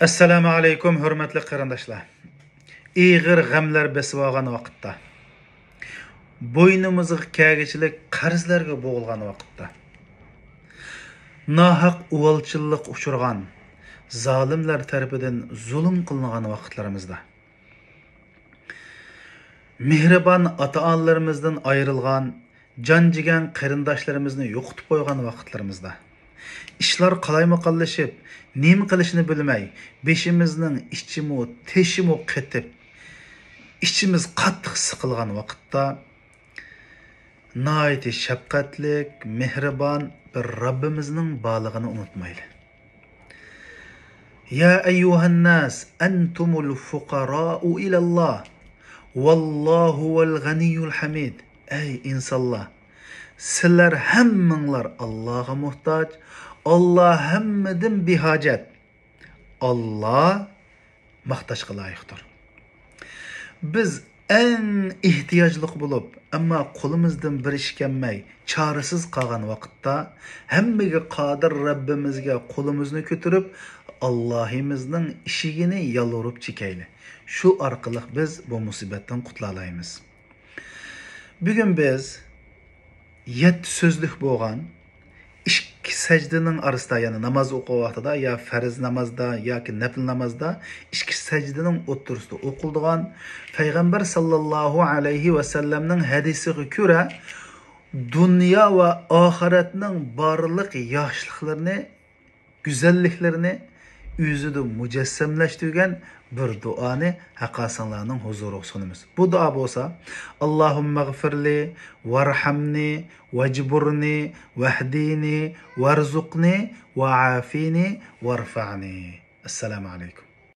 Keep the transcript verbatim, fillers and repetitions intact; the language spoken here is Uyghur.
ئەسسالامۇ ئەلەيكۇم، ھۆرمەتلىك قېرىنداشلار. ئېغىر غەملەر بېسىۋالغان ۋاقىتتا، بوينىمىزغا كەلگۈچىلىك قەرزلەرگە بوغۇلغان ۋاقىتتا، ناھەق ئۇۋالچىلىققا ئۇچرىغان، زالىملار تەرىپىدىن زۇلۇم قىلىنغان ۋاقىتلىرىمىزدا، مېھرىبان ئاتا-ئانىلىرىمىزدىن ئايرىلغان، جان جىگەن قېرىنداشلىرىمىزنى يوقىتىپ قويغان ۋاقىتلىرىمىزدا، ئىشلار قالايمىقانلىشىپ، نېمە قىلىشنى بىلمەي، بېشىمىزنىڭ ئىچىمۇ، تېشىمۇ قېتىپ، ئىچىمىز قاتتىق سىقىلغان ۋاقىتتا، ناھايىتى شەپقەتلىك، مېھرىبان بىر رەببىمىزنىڭ بارلىقىنى ئۇنتۇمايلى. يا أيها الناس أنتم الفقراء إلى الله والله هو الغني الحميد. ئەي ئىنسانلار، سىلەر ھەممىڭلار ئاللاغا موھتاج، ئاللا ھەممىدىن بىھاجەت. ئاللا ماختاشقا لايىقتۇر. بىز ئەڭ ئېھتىياجلىق بولۇپ، ئەمما قولىمىزدىن بىر ئىش كەلمەي، چارىسىز قالغان ۋاقىتتا، ھەممىگە قادىر رەببىمىزگە قولىمىزنى كۆتۈرۈپ، ئاللاھىمىزنىڭ ئىشىكىنى يالۋۇرۇپ چېكەيلى. شۇ ئارقىلىق بىز بۇ مۇسىبەتتىن قۇتۇلالايمىز. بۈگۈن بىز يەتتە سۆزلۈك بولغان ئىككى سەجدىنىڭ ئارىسىدا، يەنى ناماز ئوقۇغان ۋاقتىدا يا پەرز نامازدا ياكى نەپىل نامازدا ئىككى سەجدىنىڭ ئوتتۇرىسىدا ئوقۇلىدىغان، پەيغەمبەر ساللاللاھۇ ئەلەيھى ۋەسەللەمنىڭ ھەدىسىگە كۆرە، دۇنيا ۋە ئاخىرەتنىڭ بارلىق ياخشىلىقلىرىنى، گۈزەللىكلىرىنى ئۆزىدە مۇجەسسەملەشتۈرگەن بىر دۇئانى ھەققاسىڭلارنىڭ ھۇزۇرىغا سۇنىمىز. بۇ دۇئا بولسا، اللهم اغفر لي وارحمني واجبرني واهدني وارزقني وعافني وارفعني. السلام عليكم.